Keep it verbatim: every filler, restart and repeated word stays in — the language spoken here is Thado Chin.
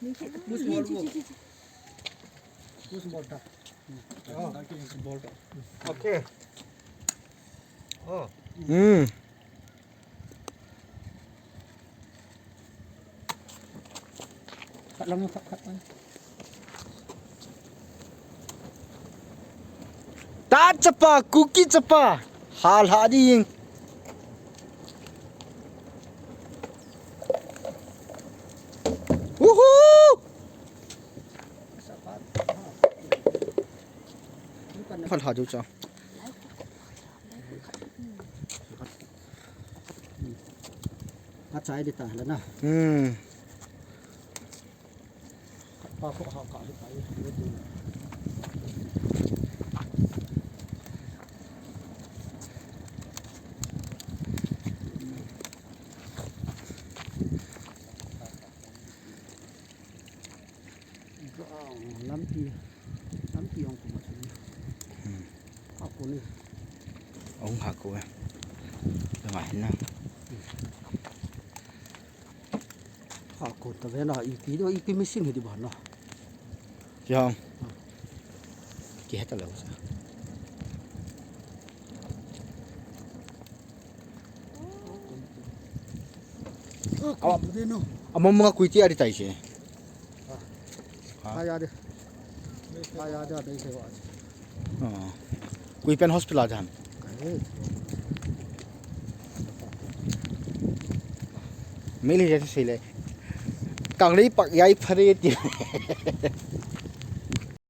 Push ball go. Push ball ta. Oh. Okay. Oh. Hmm. Khat lang, khat, khat lang. Ta chapa, Kuki chapa. Hal ha ding. Woohoo! Khat ha diu cha. Khat chai di ta la na. Hmm. Khat pa ko ha ka hi pa hi. Lampi, lampi ong kuma sini. Hmm. Aku ni. Ong aku eh. Tengah ni. Aku tu bena ipi tu, ipi mesin hidup bana. Yang. Ki heta lo sa. Awa. Ama mga kuiti ari tai si. Ha? Aya de. Aya de, de se wa. Oh. Kui pen hospital a jan. Mili ya se le. Kang lei pak yai phare ti.